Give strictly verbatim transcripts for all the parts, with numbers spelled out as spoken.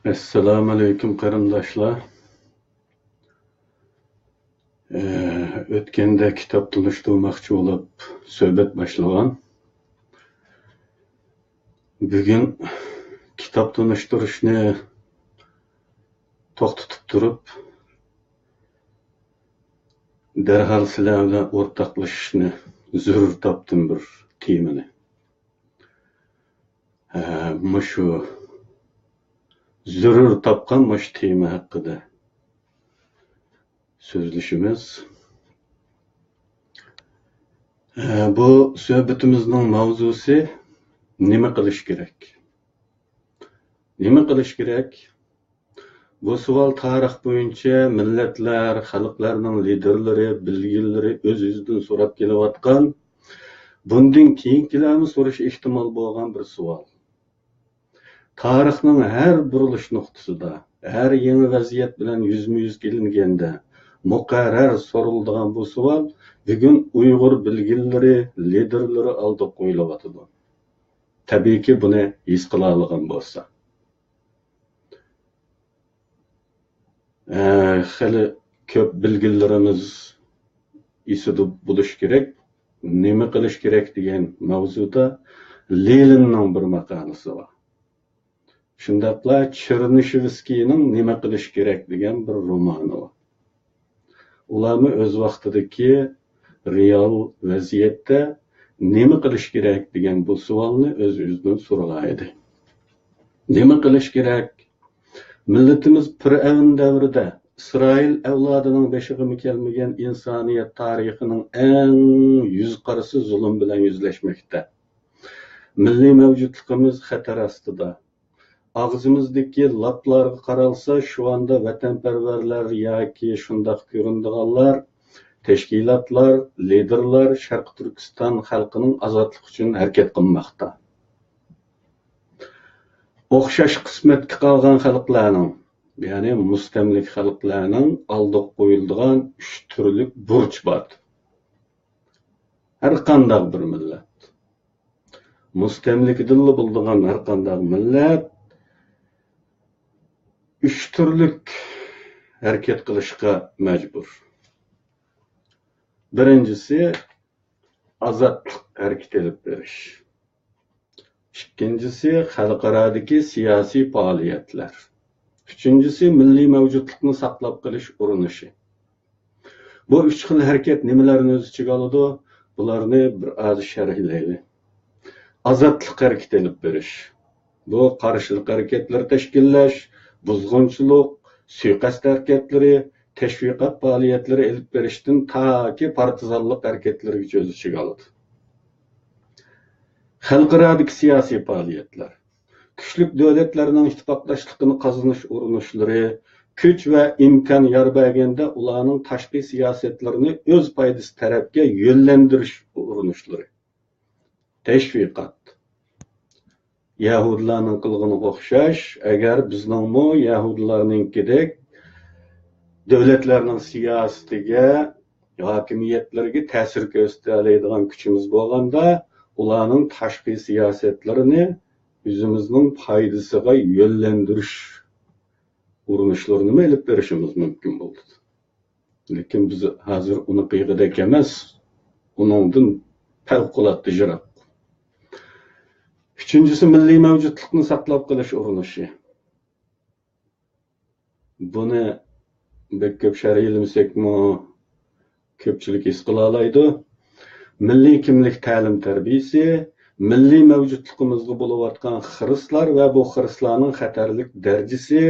ئەسسالامۇئەلەيكۇم، قېرىنداشلار. ئە، ئۆتكەندە كىتاب تونۇشتۇرماقچى بولۇپ سۆھبەت باشلىغان. بۈگۈن كىتاب تونۇشتۇرۇشنى توختىتىپ تۇرۇپ، دەرھال سىلەر بىلەن ئورتاقلىشىشنى زۆرۈر تاپتىم بىر تېمىنى. ھە، مۇشۇ زۆرۈر تاپقان مۇشۇ تېما ھەققىدە سۆزلىشىمىز. ھە، بۇ سۆھبىتىمىزنىڭ ماۋزۇسى نېمە قىلىش كېرەك؟ نېمە قىلىش كېرەك؟ بۇ سوئال تارىخ بويىچە مىللەتلەر، خەلقلەرنىڭ لىدېرلىرى، بىلگۈنلىرى ئۆز-ئۆزىدىن سوراپ كېلىۋاتقان، بۇندىن كېيىنكىلەرمۇ سورىشى ئېھتىمال بولغان بىر سوئال. تارىخنىڭ ھەر بۇرۇلۇش نۇقتىسىدا، ھەر يېڭى ۋەزىيەت بىلەن يۈزمۇ-يۈز كېلىنگەندە، مۇقەررەر سورىلىدىغان بۇ سوئال بۈگۈن ئۇيغۇر بىلگۈنلىرى، لىدېرلىرى ئالدىغا قويۇلۇۋاتىدۇ. تەبىئىيكى، بۇنى ھېس قىلالىغان بولسا. ئە، خېلى كۆپ بىلگۈنلىرىمىز ئېسىدە بولۇشى كېرەك. نېمە قىلىش كېرەك دېگەن ماۋزۇدا لېنىننىڭ بىر ماقالىسى بار. شۇنداقلا چېرنىشېۋسكىينىڭ نېمە قىلىش كېرەك دېگەن بىر رومانى بار. ئۇلارمۇ ئۆز ۋاقتىدىكى رېئال ۋەزىيەتتە نېمە قىلىش كېرەك دېگەن بۇ سوئالنى ئۆز-ئۆزىدىن سورىغان ئىدى. نېمە قىلىش كېرەك؟ مىللىتىمىز پىرئەۋن دەۋرىدە ئىسرائىل ئەۋلادىنىڭ بېشىغىمۇ كەلمىگەن ئىنسانىيەت تارىخىنىڭ ئەڭ يۈزقارىسى زۇلۇم بىلەن يۈزلەشمەكتە. مىللىي مەۋجۇتلۇقىمىز خەتەر ئاستىدا. ئاغزىمىزدىكى لاپلارغا قارالسا، شۇ ئاندا ۋەتەنپەرۋەرلەر ياكى شۇنداق كۆرۈنىدىغانلار، تەشكىلاتلار، لىدېرلار شەرقىي تۈركىستان خەلقىنىڭ ئازادلىقى ئۈچۈن ھەرىكەت قىلماقتا. ئوخشاش قىسمەتكە قالغان خەلقلەرنىڭ، يەنى مۇستەملىكە خەلقلەرنىڭ ئالدىغا قويۇلىدىغان ئۈچ تۈرلۈك بۇرچ بار. ھەر قانداق بىر مىللەت، مۇستەملىكىدىنلا بولىدىغان ھەر قانداق مىللەت ئۈچ تۈرلۈك ھەرىكەت قىلىشقا مەجبۇر. بىرىنچىسى، ئازادلىق ھەرىكىتى ئېلىپ بېرىش. ئىككىنچىسى، خەلقئارادىكى سىياسىي پائالىيەتلەر. ئۈچىنچىسى، مىللىي مەۋجۇتلۇقنى ساقلاپ قېلىش ئۇرۇنۇشى. بۇ ئۈچ خىل ھەرىكەت نېمىلەرنى ئۆز ئىچىگە ئالىدۇ؟ بۇلارنى بىر ئاز شەرھلەيلى. ئازادلىق ھەرىكىتى ئېلىپ بېرىش. بۇ قارشىلىق ھەرىكەتلىرى تەشكىللەش، بۇزغۇنچىلىق، سۇيىقەست ھەرىكەتلىرى، تەشۋىقات پائالىيەتلىرى ئېلىپ بېرىشتىن تاكى پارتىزانلىق ھەرىكەتلىرىگىچە ئۆز ئىچىگە ئالىدۇ. خەلقئارادىكى سىياسىي پائالىيەتلەر. كۈچلۈك دۆلەتلەرنىڭ ئىتتىپاقداشلىقىنى قازىنىش ئۇرۇنۇشلىرى، كۈچ ۋە ئىمكان يار بەرگەندە ئۇلارنىڭ تاشقى سىياسەتلىرىنى ئۆز پايدىسى تەرەپكە يۆنلەندۈرۈش ئۇرۇنۇشلىرى. تەشۋىقات. يەھۇدىيلارنىڭ قىلغىنىغا ئوخشاش، ئەگەر بىزنىڭمۇ يەھۇدىيلارنىڭكىدەك دۆلەتلەرنىڭ سىياسىتىگە، ھاكىمىيەتلىرىگە تەسىر كۆرسىتەلەيدىغان كۈچىمىز بولغاندا، ئۇلارنىڭ تاشقى سىياسەتلىرىنى ئۆزىمىزنىڭ پايدىسىغا يۆنلەندۈرۈش ئۇرۇنۇشلىرىنىمۇ ئېلىپ بېرىشىمىز مۇمكىن بولىدۇ. لېكىن بىز ھازىر ئۇنى قىلغۇدەك ئەمەس، ئۇنىڭدىن پەۋقۇلئاددە يىراق. ئۈچىنچىسى، مىللىي مەۋجۇتلۇقنى ساقلاپ قېلىش ئۇرۇنۇشى. بۇنى بەك كۆپ شەرھلىمىسەكمۇ، كۆپچىلىك ھېس قىلالايدۇ. مىللىي كىملىك تەلىم تەربىيىسى، مىللىي مەۋجۇتلۇقىمىزغا بولۇۋاتقان خىرىسلار ۋە بۇ خىرىسلارنىڭ خەتەرلىك دەرىجىسى،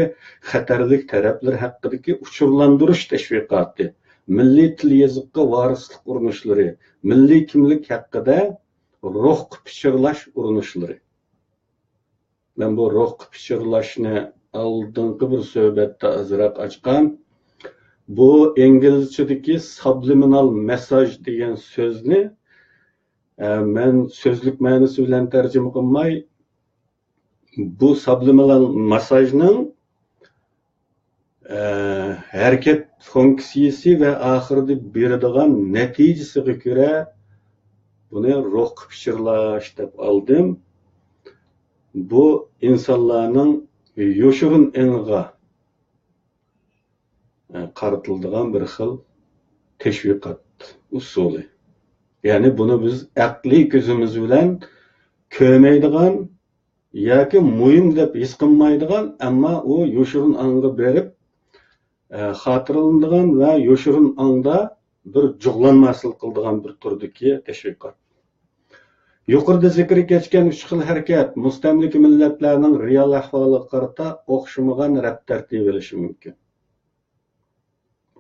خەتەرلىك تەرەپلىرى ھەققىدىكى ئۇچۇرلاندۇرۇش تەشۋىقاتى، مىللىي تىل يېزىققا ۋارىسلىق ئۇرۇنۇشلىرى، مىللىي كىملىك ھەققىدە روھقا پىچىرلاش ئۇرۇنۇشلىرى. مەن بۇ روھقا پىچىرلاشنى ئالدىنقى بىر سۆھبەتتە ئازراق ئاچقان. بۇ ئىنگلىزچىدىكى سابلىمىنال مېسساژ دېگەن سۆزنى، ئە، مەن سۆزلۈك مەنىسى بىلەن تەرجىمە قىلماي، بۇ سابلىمىنال مېسساژنىڭ ئە، ھەرىكەت فۇنكسىيىسى ۋە ئاخىرىدا بېرىدىغان نەتىجىسىگە كۆرە بۇنى روھقا پىچىرلاش دەپ ئالدىم. بۇ ئىنسانلارنىڭ يوشۇرۇن ئېڭىغا، ئە، قارىتىلىدىغان بىر خىل تەشۋىقات ئۇسۇلى. يەنى بۇنى بىز ئەقلىي كۆزىمىز بىلەن كۆرمەيدىغان ياكى مۇھىم دەپ ھېس قىلمايدىغان، ئەمما ئۇ يوشۇرۇن ئاڭغا بېرىپ، ئە، خاتىرىلىنىدىغان ۋە يوشۇرۇن ئاڭدا بىر جۇغلانما ھاسىل قىلىدىغان بىر تۈردىكى تەشۋىقات. يۇقىرىدا زىكرى كەچكەن ئۈچ خىل ھەرىكەت مۇستەملىكە مىللەتلەرنىڭ رېئال ئەھۋالىغا قارىتا ئوخشىمىغان رەت تەرتىپى بولۇشى مۇمكىن.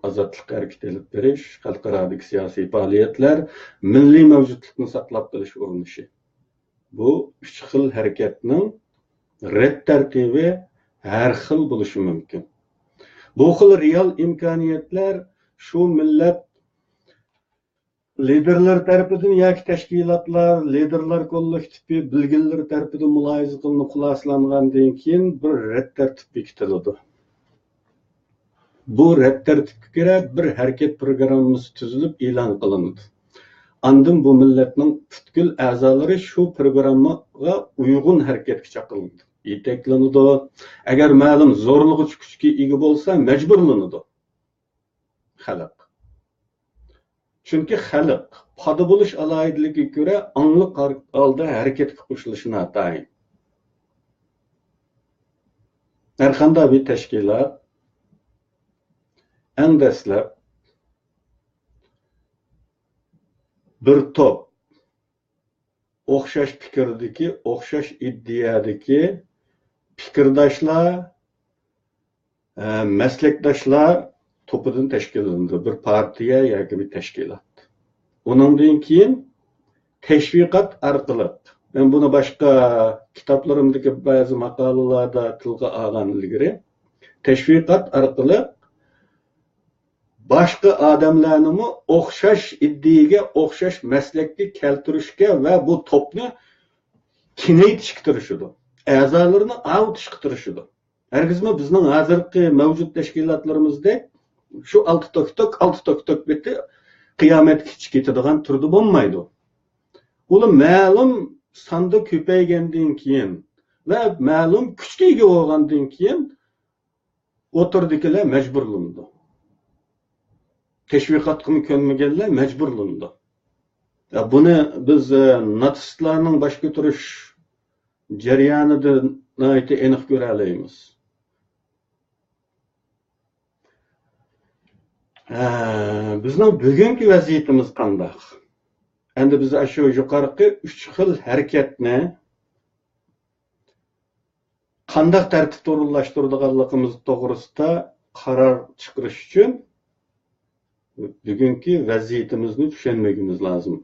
ئازادلىق ھەرىكىتى ئېلىپ بېرىش، خەلقئارادىكى سىياسىي پائالىيەتلەر، مىللىي مەۋجۇتلۇقنى ساقلاپ قېلىش ئۇرۇنۇشى. بۇ ئۈچ خىل ھەرىكەتنىڭ رەت تەرتىپى ھەر خىل بولۇشى مۇمكىن. بۇ خىل رېئال ئىمكانىيەتلەر شۇ مىللەت لىدېرلىرى تەرىپىدىن ياكى تەشكىلاتلار، لىدېرلار كوللېكتىپى، بىلگۈنلىرى تەرىپىدىن مۇلاھىزە قىلىنىپ خۇلاسىلانغاندىن كېيىن بىر رەت تەرتىپ بېكىتىلىدۇ. بۇ رەت تەرتىپكە كۆرە بىر ھەرىكەت پىروگراممىسى تۈزۈلۈپ ئېلان قىلىنىدۇ. ئاندىن بۇ مىللەتنىڭ پۈتكۈل ئەزالىرى شۇ پىروگراممىغا ئۇيغۇن ھەرىكەتكە چاقىرىلىدۇ، يېتەكلىنىدۇ. ئەگەر مەلۇم زورلىغۇچ كۈچكە ئىگە بولسا، مەجبۇرلىنىدۇ. خەلق. چۈنكى خەلق پادا بولۇش ئالاھىدىلىكىگە كۆرە ئاڭلىق ھالدا ھەرىكەتكە قوشۇلۇشى ناتايىن. ھەرقانداق بىر تەشكىلات ئەڭ دەسلەپ بىر توپ ئوخشاش پىكىردىكى، ئوخشاش ئىدىيەدىكى پىكىرداشلار، ئە، مەسلەكداشلار توپىدىن تەشكىللىنىدۇ، بىر پارتىيە ياكى بىر تەشكىلات. ئۇنىڭدىن كېيىن تەشۋىقات ئارقىلىق، مەن بۇنى باشقا كىتابلىرىمدىكى بەزى ماقالىلەردە تىلغا ئالغان ئىلگىرى، تەشۋىقات ئارقىلىق باشقا ئادەملەرنىمۇ ئوخشاش ئىدىيەگە، ئوخشاش مەسلەككە كەلتۈرۈشكە ۋە بۇ توپنى كېڭەيتىشكە تىرىشىدۇ. ئەزالىرىنى ئاۋۇتۇشقا تىرىشىدۇ. ھەرگىزمۇ بىزنىڭ ھازىرقى مەۋجۇت تەشكىلاتلىرىمىزدەك شۇ ئالتە توك توك، ئالتە توك توك بېتى قىيامەتكىچە كېتىدىغان تۈردە بولمايدۇ. ئۇلار مەلۇم ساندا كۆپەيگەندىن كېيىن ۋە مەلۇم كۈچكە ئىگە بولغاندىن كېيىن ئوتتۇرىدىكىلەر مەجبۇرلىنىدۇ. تەشۋىقاتقىمۇ كۆنمىگەنلەر مەجبۇرلىنىدۇ. يا، بۇنى بىز، ئە، ناتسىستلارنىڭ باش كۆتۈرۈش جەريانىدا ناھايىتى ئېنىق كۆرەلەيمىز. ئە، بىزنىڭ بۈگۈنكى ۋەزىيىتىمىز قانداق؟ ئەمدى بىز ئاشۇ يۇقىرىقى ئۈچ خىل ھەرىكەتنى قانداق تەرتىپتە ئورۇنلاشتۇرىدىغانلىقىمىز توغرىسىدا قارار چىقىرىش ئۈچۈن بۈگۈنكى ۋەزىيىتىمىزنى چۈشەنمىگىمىز لازىم.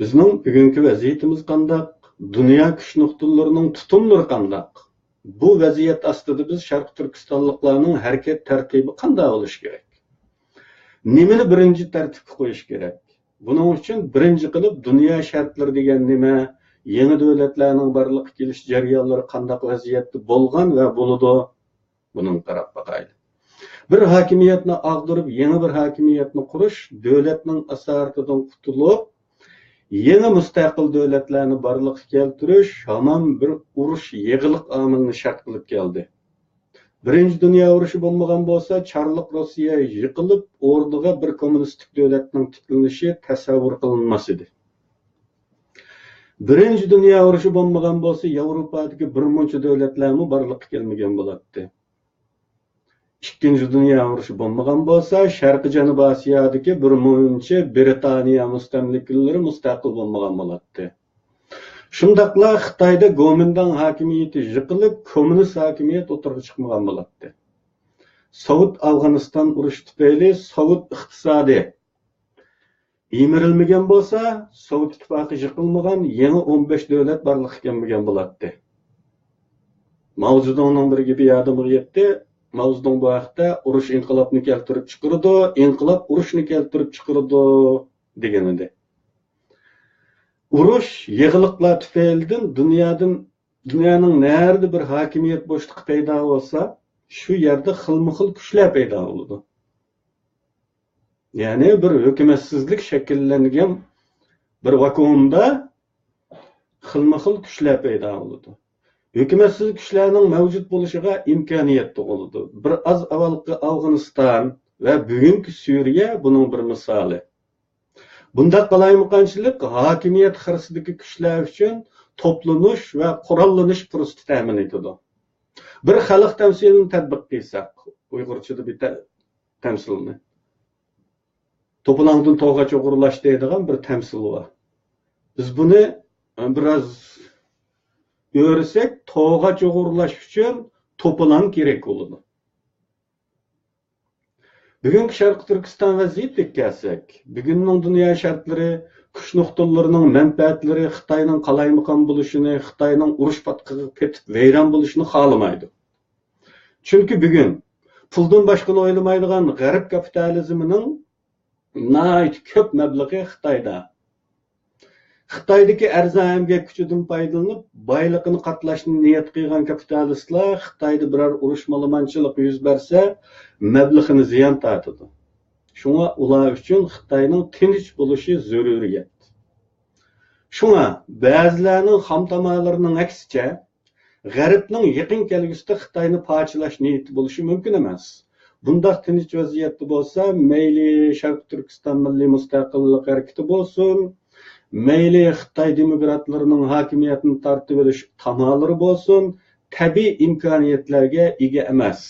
بىزنىڭ بۈگۈنكى ۋەزىيىتىمىز قانداق؟ دۇنيا كۈچ نۇقتىلىرىنىڭ تۇتۇملىرى قانداق؟ بۇ ۋەزىيەت ئاستىدا بىز شەرقىي تۈركىستانلىقلارنىڭ ھەرىكەت تەرتىپى قانداق بولۇشى كېرەك؟ نېمىنى بىرىنچى تەرتىپكە قويۇش كېرەك؟ بۇنىڭ ئۈچۈن بىرىنچى قىلىپ دۇنيا شەرتلىرى دېگەن نېمە؟ يېڭى دۆلەتلەرنىڭ بارلىققا كېلىش جەريانلىرى قانداق ۋەزىيەتتە بولغان ۋە بولىدۇ؟ بۇنىڭغا قاراپ باقايلى. بىر ھاكىمىيەتنى ئاغدۇرۇپ، يېڭى بىر ھاكىمىيەتنى قۇرۇش، دۆلەتنىڭ ئاسارىتىدىن قۇتۇلۇپ، يېڭى مۇستەقىل دۆلەتلەرنى بارلىققا كەلتۈرۈش ھامان بىر ئۇرۇش يېغىلىق ئامىلىنى شەرت قىلىپ كەلدى. بىرىنچى دۇنيا ئۇرۇشى بولمىغان بولسا، چارلىق روسىيە يىقىلىپ، ئورنىغا بىر كوممۇنىستىك دۆلەتنىڭ تىكلىنىشى تەسەۋۋۇر قىلىنماس ئىدى. بىرىنچى دۇنيا ئۇرۇشى بولمىغان بولسا، ياۋروپادىكى بىر مۇنچە دۆلەتلەرمۇ بارلىققا كەلمىگەن بولاتتى. ئىككىنچى دۇنيا ئۇرۇشى بولمىغان بولسا، شەرقىي جەنۇبىي ئاسىيادىكى بىر مۇنچە برىتانىيە مۇستەملىكىلىرى مۇستەقىل بولمىغان بولاتتى. شۇنداقلا خىتايدا گومىنداڭ ھاكىمىيىتى يىقىلىپ، كوممۇنىست ھاكىمىيەت ئوتتۇرىغا چىقمىغان بولاتتى. سوۋېت ئافغانىستان ئۇرۇشى تۈپەيلى سوۋېت ئىقتىسادى يىمىرىلمىگەن بولسا، سوۋېت ئىتتىپاقى يىقىلمىغان، يېڭى ئون بەش دۆلەت بارلىققا كەلمىگەن بولاتتى. ماۋزېدۇڭنىڭ بىر گېپى يادىمغا يەتتى. ماۋزېدۇڭ بۇ ھەقتە «ئۇرۇش ئىنقىلابنى كەلتۈرۈپ چىقىرىدۇ، ئىنقىلاب ئۇرۇشنى كەلتۈرۈپ چىقىرىدۇ» دېگەنىدى. ئۇرۇش، يېغىلىقلار تۈپەيلىدىن دۇنيادىن، دۇنيانىڭ نەدە بىر ھاكىمىيەت بوشلۇقى پەيدا بولسا، شۇ يەردە خىلمۇ خىل كۈچلەر پەيدا بولىدۇ. يەنى بىر ھۆكۈمەتسىزلىك شەكىللەنگەن بىر ۋاكۇئۇمدا خىلمۇ خىل كۈچلەر پەيدا بولىدۇ. ھۆكۈمەتسىز كۈچلەرنىڭ مەۋجۇت بولۇشىغا ئىمكانىيەت تۇغۇلىدۇ. بىر ئاز ئاۋۋالقى ئافغانىستان ۋە بۈگۈنكى سۈرىيە بۇنىڭ بىر مىسالى. بۇنداق قالايمىقانچىلىق ھاكىمىيەت خىرىسىدىكى كۈچلەر ئۈچۈن توپلىنىش ۋە قوراللىنىش پۇرسىتى تەمىن ئېتىدۇ. بىر خەلق تەمسىلىنى تەتبىق قىلساق، ئۇيغۇرچىدا بىر تە-، تەمسىلنى. توپىلاڭدىن توغاچ ئوغرىلاش دەيدىغان بىر تەمسىل بار. بىز بۇنى بىراز ئۆرۈسەك، توغاچ ئوغرىلاش ئۈچۈن توپىلاڭ كېرەك بولىدۇ. بۈگۈنكى شەرقىي تۈركىستان ۋەزىيىتىگە كەلسەك، بۈگۈننىڭ دۇنيا شەرتلىرى، كۈچ نۇقتىلىرىنىڭ مەنپەئەتلىرى خىتاينىڭ قالايمىقان بولۇشىنى، خىتاينىڭ ئۇرۇش پاتقىقىغا پېتىپ ۋەيران بولۇشىنى خالىمايدۇ. چۈنكى بۈگۈن پۇلدىن باشقىنى ئويلىمايدىغان غەرب كاپىتالىزمىنىڭ ناھايىتى كۆپ مەبلىغى خىتايدا. خىتايدىكى ئەرزان ئەمگەك كۈچىدىن پايدىلىنىپ، بايلىقىنى قاتلاشنى نىيەت قىلغان كاپىتالىستلار خىتايدا بىرەر ئۇرۇش مالىمانچىلىق يۈز بەرسە، مەبلىغىنى زىيان تارتىدۇ. شۇڭا ئۇلار ئۈچۈن خىتاينىڭ تىنچ بولۇشى زۆرۈرىيەت. شۇڭا بەزىلەرنىڭ خام تامالىرىنىڭ ئەكسىچە، غەربنىڭ يېقىن كەلگۈسىدە خىتاينى پارچىلاش نىيىتى بولۇشى مۇمكىن ئەمەس. بۇنداق تىنچ ۋەزىيەتتە بولسا، مەيلى شەرقىي تۈركىستان مىللىي مۇستەقىللىق ھەرىكىتى بولسۇن، مەيلى خىتاي دېموكراتلىرىنىڭ ھاكىمىيەتنى تارتىۋېلىش تامالىرى بولسۇن، تەبىئىي ئىمكانىيەتلەرگە ئىگە ئەمەس.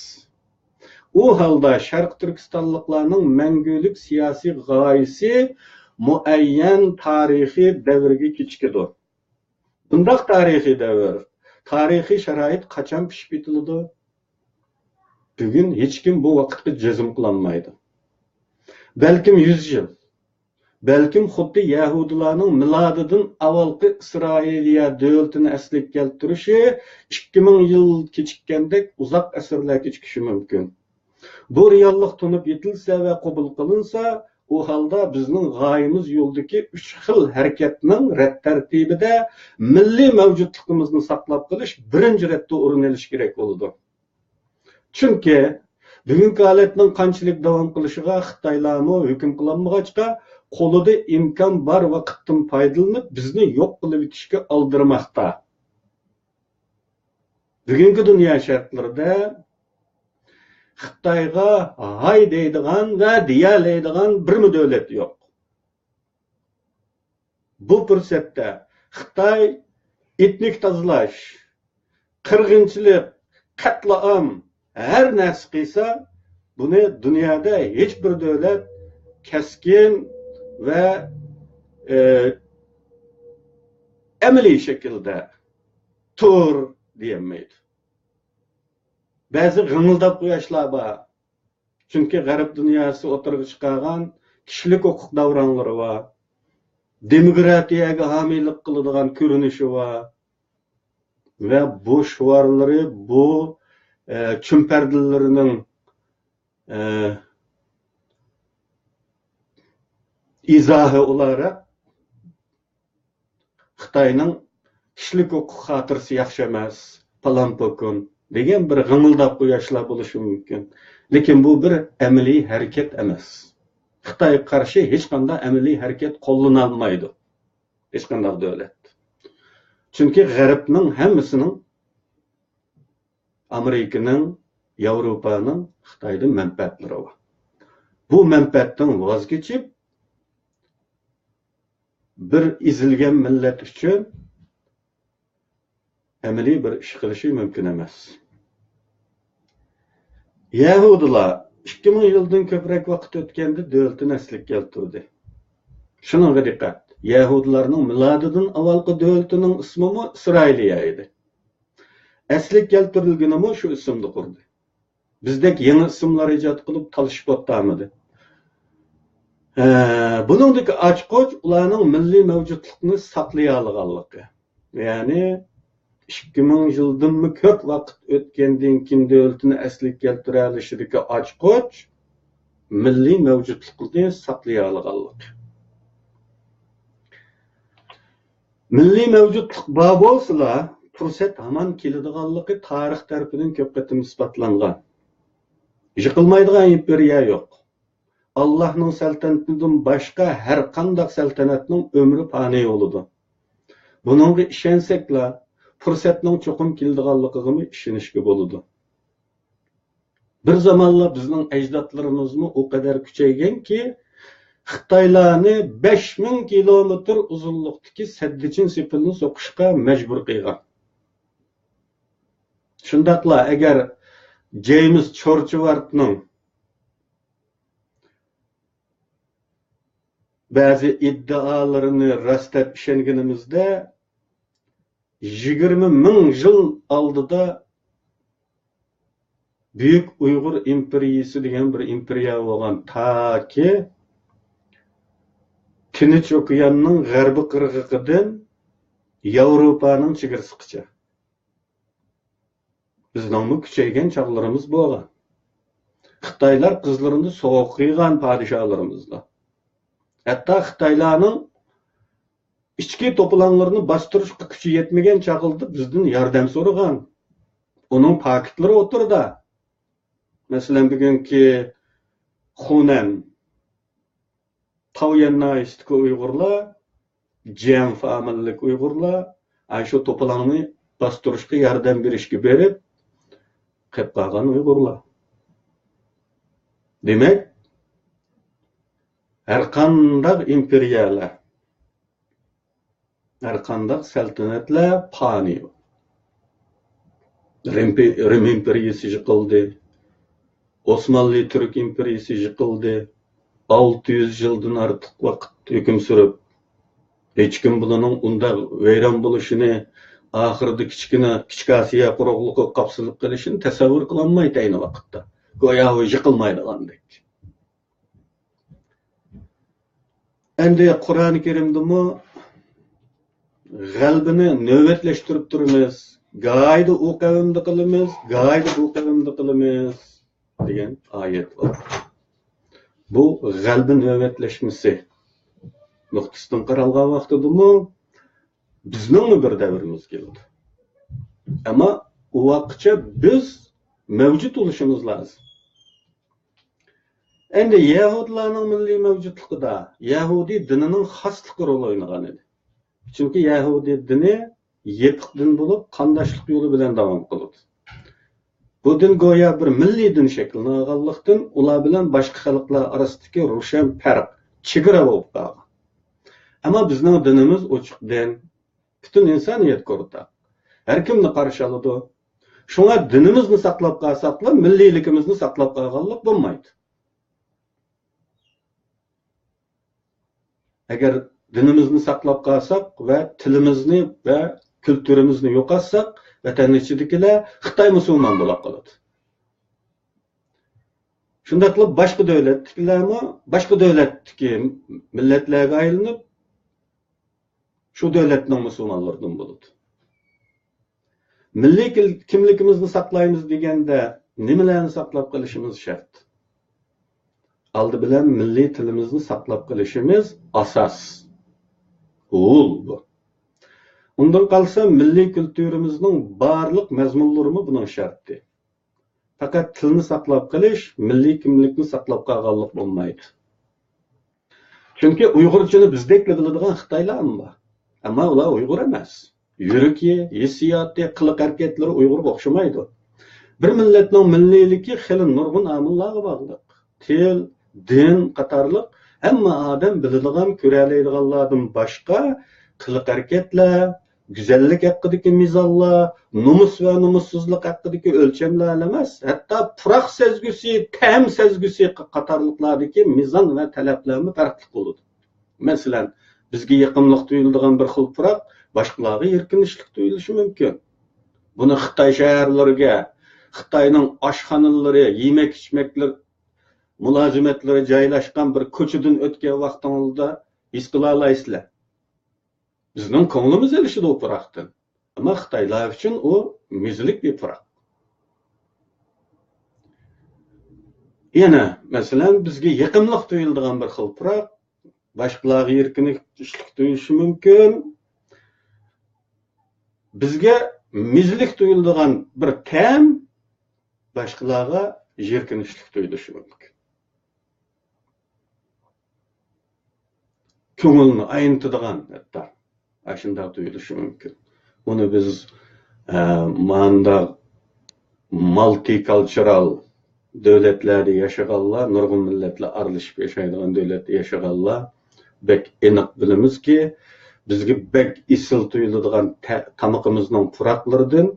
ئۇ ھالدا شەرقىي تۈركىستانلىقلارنىڭ مەڭگۈلۈك سىياسىي غايىسى مۇئەييەن تارىخىي دەۋرگە كېچىكىدۇ. بۇنداق تارىخىي دەۋر، تارىخىي شارائىت قاچان پىشىپ يېتىلىدۇ؟ بۈگۈن ھېچكىم بۇ ۋاقىتقا جەزم قىلالمايدۇ. بەلكىم يۈز يىل، بەلكىم خۇددى يەھۇدىيلارنىڭ مىلادىدىن ئاۋۋالقى ئىسرائىلىيە دۆلىتىنى ئەسلىگە كەلتۈرۈشى ئىككى مىڭ يىل كېچىككەندەك ئۇزاق ئەسىرلەر كېچىكىشى مۇمكىن. بۇ رېئاللىق تونۇپ يېتىلسە ۋە قوبۇل قىلىنسا، ئۇ ھالدا بىزنىڭ غايىمىز يولىدىكى ئۈچ خىل ھەرىكەتنىڭ رەت تەرتىپىدە مىللىي مەۋجۇتلۇقىمىزنى ساقلاپ قېلىش بىرىنچى رەتتە ئورۇن ئېلىشى كېرەك بولىدۇ. چۈنكى بۈگۈنكى ھالەتنىڭ قانچىلىك داۋام قىلىشىغا خىتايلارمۇ ھۆكۈم قىلالمىغاچقا، قولىدا ئىمكان بار ۋاقىتتىن پايدىلىنىپ، بىزنى يوق قىلىۋېتىشكە ئالدىرىماقتا. بۈگۈنكى دۇنيا شەرتلىرىدە خىتايغا ھاي دەيدىغان ۋە دېيەلەيدىغان بىرمۇ دۆلەت يوق. بۇ پۇرسەتتە خىتاي ئېتنىك تازىلاش، قىرغىنچىلىق، قەتلىئام، ھەر نەرسە قىلسا، بۇنى دۇنيادا ھېچ بىر دۆلەت كەسكىن ۋە، ئە، ئەمەلىي شەكىلدە تۇر دېيەلمەيدۇ. بەزى غىڭىلداپ قۇياشلار بار. چۈنكى غەرب دۇنياسى ئوتتۇرىغا چىقارغان كىشىلىك ھوقۇق داۋراڭلىرى بار. دېموكراتىيەگە ھامىيلىق قىلىدىغان كۆرۈنۈشى بار. ۋە بۇ شوئارلىرى، بۇ، ئە، چۈمپەردىلىرىنىڭ، ئە، ئىزاھى ئولاراق خىتاينىڭ كىشىلىك ھوقۇق خاتىرىسى ياخشى ئەمەس، پالان پوكۇن دېگەن بىر غىڭىلداپ قۇياشلار بولۇشى مۇمكىن. لېكىن بۇ بىر ئەمەلىي ھەرىكەت ئەمەس. خىتايغا قارشى ھېچقانداق ئەمەلىي ھەرىكەت قوللىنالمايدۇ ھېچقانداق دۆلەت. چۈنكى غەربنىڭ ھەممىسىنىڭ، ئامېرىكىنىڭ، ياۋروپانىڭ خىتايدىن مەنپەئەتلىرى بار. بۇ مەنپەئەتتىن ۋاز كېچىپ، بىر ئېزىلگەن مىللەت ئۈچۈن ئەمەلىي بىر ئىش قىلىشى مۇمكىن ئەمەس. يەھۇدىيلار ئىككى مىڭ يىلدىن كۆپرەك ۋاقىت ئۆتكەندە دۆلىتىنى ئەسلىگە كەلتۈردى. شۇنىڭغا دىققەت. يەھۇدىيلارنىڭ مىلادىدىن ئاۋۋالقى دۆلىتىنىڭ ئىسمىمۇ ئىسرائىلىيە ئىدى. ئەسلىگە كەلتۈرۈلگىنىمۇ شۇ ئىسىمدا قۇردى. بىزدەك يېڭى ئىسىملار ئىجاد قىلىپ تالىشىپ ئولتۇرمىدى. ھە، بۇنىڭدىكى ئاچقۇچ ئۇلارنىڭ مىللىي مەۋجۇتلۇقىنى ساقلىيالىغانلىقى. يەنى ئىككى مىڭ يىلدىنمۇ كۆپ ۋاقىت ئۆتكەندىن كېيىن دۆلىتىنى ئەسلىگە كەلتۈرەلىشىدىكى ئاچقۇچ مىللىي مەۋجۇتلۇقىنى ساقلىيالىغانلىقى. مىللىي مەۋجۇتلۇق بار بولسىلا، پۇرسەت ھامان كېلىدىغانلىقى تارىخ تەرىپىدىن كۆپ قېتىم ئىسپاتلانغان. يىقىلمايدىغان ئىمپېرىيە يوق. ئاللاھنىڭ سەلتەنىتىدىن باشقا ھەر قانداق سەلتەنەتنىڭ ئۆمرى پانىي بولىدۇ. بۇنىڭغا ئىشەنسەكلا، پۇرسەتنىڭ چوقۇم كېلىدىغانلىقىغىمۇ ئىشىنىشكە بولىدۇ. بىر زامانلار بىزنىڭ ئەجدادلىرىمىزمۇ ئۇ قەدەر كۈچەيگەنكى، خىتايلارنى بەش مىڭ كىلومېتىر ئۇزۇنلۇقتىكى سەددىچىن سېپىلنى سوقۇشقا مەجبۇر قىلغان. شۇنداقلا ئەگەر جېيمس چورچۋارتنىڭ بەزى ئىددىئالىرىنى راست دەپ ئىشەنگىنىمىزدە، يىگىرمە مىڭ يىل ئالدىدا بۈيۈك ئۇيغۇر ئىمپېرىيىسى دېگەن بىر ئىمپېرىيە بولغان، تاكى تىنچ ئوكياننىڭ غەربىي قىرغىقىدىن ياۋروپانىڭ چېگرىسىغىچە. بىزنىڭمۇ كۈچەيگەن چاغلىرىمىز بولغان. خىتايلار قىزلىرىنى سوغۇق قىلغان پادىشاھلىرىمىزدا. ھەتتا خىتايلارنىڭ ئىچكى توپىلاڭلىرىنى باستۇرۇشقا كۈچى يەتمىگەن چاغلىرىدا بىزدىن ياردەم سورىغان. ئۇنىڭ پاكىتلىرى ئوتتۇرىدا. مەسىلەن، بۈگۈنكى خۇنەن، تاۋيۈەن ناھىيەسىدىكى ئۇيغۇرلار، جيەن فامىلىلىك ئۇيغۇرلار، ئاشۇ توپىلاڭنى باستۇرۇشقا ياردەم بېرىشكە بېرىپ، قېلىپ قالغان ئۇيغۇرلار. دېمەك، ھەرقانداق ئىمپېرىيەلەر، ھەرقانداق سەلتەنەتلەر پانىي. رىم، رىم ئىمپېرىيىسى يىقىلدى. ئوسمانلى تۈرك ئىمپېرىيىسى يىقىلدى. ئالتە يۈز يىلدىن ئارتۇق ۋاقىت ھۆكۈم سۈرۈپ، ھېچكىم بۇلارنىڭ ئۇنداق ۋەيران بولۇشىنى، ئاخىرىدا كىچىككىنە كىچىك ئاسىيا قۇرۇقلۇقىغا قاپسىلىپ قېلىشىنى تەسەۋۋۇر قىلالمايتتى ئەينى ۋاقىتتا. گويا ئۇ يىقىلمايدىغاندەك. ئەمدى قۇرئانى كەرىمدىمۇ غەلىبىنى نۆۋەتلەشتۈرۈپ تۇرىمىز، گاھىدا ئۇ قەۋمدە قىلىمىز، گاھىدا بۇ قەۋمدە قىلىمىز دېگەن ئايەت بار. بۇ غەلىبە نۆۋەتلەشمىسى نۇقتىسىدىن قارالغان ۋاقتىدىمۇ بىزنىڭمۇ بىر دەۋرىمىز كېلىدۇ. ئەمما ئۇ ۋاقىتقىچە بىز مەۋجۇت بولۇشىمىز لازىم. ئەمدى يەھۇدىيلارنىڭ مىللىي مەۋجۇتلۇقىدا يەھۇدىي دىنىنىڭ خاسلىقى رول ئوينىغان ئىدى. چۈنكى يەھۇدىي دىنى يېپىق دىن بولۇپ، قانداشلىق يولى بىلەن داۋام قىلىدۇ. بۇ دىن گويا بىر مىللىي دىن شەكلىنى ئالغانلىقتىن، ئۇلار بىلەن باشقا خەلقلەر ئارىسىدىكى روشەن پەرق، چېگرا بولۇپ قالغان. ئەمما بىزنىڭ دىنىمىز ئوچۇق دىن، پۈتۈن ئىنسانىيەتكە ئورتاق. ھەر كىمنى قارشى ئالىدۇ. شۇڭا دىنىمىزنى ساقلاپ قالساقلا، مىللىيلىكىمىزنى ساقلاپ قالغانلىق بولمايدۇ. ئەگەر دىنىمىزنى ساقلاپ قالساق ۋە تىلىمىزنى ۋە كۈلتۈرىمىزنى يوقاتساق، ۋەتەن ئىچىدىكىلەر خىتاي مۇسۇلمان بولاپ قالىدۇ. شۇنداقلا باشقا دۆلەتتىكىلەرمۇ، باشقا دۆلەتتىكى مىللەتلەرگە ئايلىنىپ، شۇ دۆلەتنىڭ مۇسۇلمانلىرىدىن بولىدۇ. مىللىي كىل-، كىملىكىمىزنى ساقلايمىز دېگەندە نېمىلەرنى ساقلاپ قېلىشىمىز شەرت؟ ئالدى بىلەن مىللىي تىلىمىزنى ساقلاپ قېلىشىمىز ئاساس. ئۇل بۇ. ئۇندىن قالسا مىللىي كۈلتۈرىمىزنىڭ بارلىق مەزمۇنلىرىمۇ بۇنىڭ شەرتى. پەقەت تىلنى ساقلاپ قېلىش مىللىي كىملىكنى ساقلاپ قالغانلىق بولمايدۇ. چۈنكى ئۇيغۇرچىنى بىزدەكلا بىلىدىغان خىتايلارمۇ بار. ئەمما ئۇلار ئۇيغۇر ئەمەس. يۈرىكى، ھېسسىياتى، قىلىق ھەرىكەتلىرى ئۇيغۇرغا ئوخشىمايدۇ. بىر مىللەتنىڭ مىللىيلىكى خېلى نۇرغۇن ئامىللارغا باغلىق. تىل، دىن قاتارلىق ھەممە ئادەم بىلىدىغان، كۆرەلەيدىغانلاردىن باشقا قىلىق ھەرىكەتلەر، گۈزەللىك ھەققىدىكى مىزانلار، نومۇس ۋە نومۇسسىزلىق ھەققىدىكى ئۆلچەملەرلا ئەمەس، ھەتتا پۇراق سەزگۈسى، تەم سەزگۈسى قاتارلىقلاردىكى مىزان ۋە تەلەپلەرمۇ پەرقلىق بولىدۇ. مەسىلەن، بىزگە يېقىملىق تۇيۇلىدىغان بىر خىل پۇراق باشقىلارغا يىركىنچلىك تۇيۇلۇشى مۇمكىن. بۇنى خىتاي شەھەرلىرىگە، خىتاينىڭ ئاشخانىلىرى، يېمەك-ئىچمەكلىرى، مۇلازىمەتلىرى جايلاشقان بىر كوچىدىن ئۆتكەن ۋاقتىڭىزدا ھېس قىلالايسىلەر. بىزنىڭ كۆڭلىمىز ئېلىشىدۇ ئۇ پۇراقتىن. ئەمما خىتايلار ئۈچۈن ئۇ مېزىلىك بىر پۇراق. يەنە، مەسىلەن، بىزگە يېقىملىق تۇيۇلىدىغان بىر خىل پۇراق باشقىلارغا يىركىنچلىك تۇيۇلۇشى مۇمكىن. بىزگە مېزىلىك تۇيۇلىدىغان بىر تەم باشقىلارغا يىركىنچلىك تۇيۇلۇشى مۇمكىن. كۆڭۈلنى ئاينىتىدىغان ھەتتا ئاشۇنداق تۇيۇلۇشى مۇمكىن. ئۇنى بىز ئە، مانداق مالتىكالچۇرال دۆلەتلەردە ياشىغانلار، نۇرغۇن مىللەتلەر ئارىلىشىپ ياشايدىغان دۆلەتتە ياشىغانلار بەك ئېنىق بىلىمىزكى، بىزگە بەك ئېسىل تۇيۇلىدىغان تە-، تامىقىمىزنىڭ پۇراقلىرىدىن،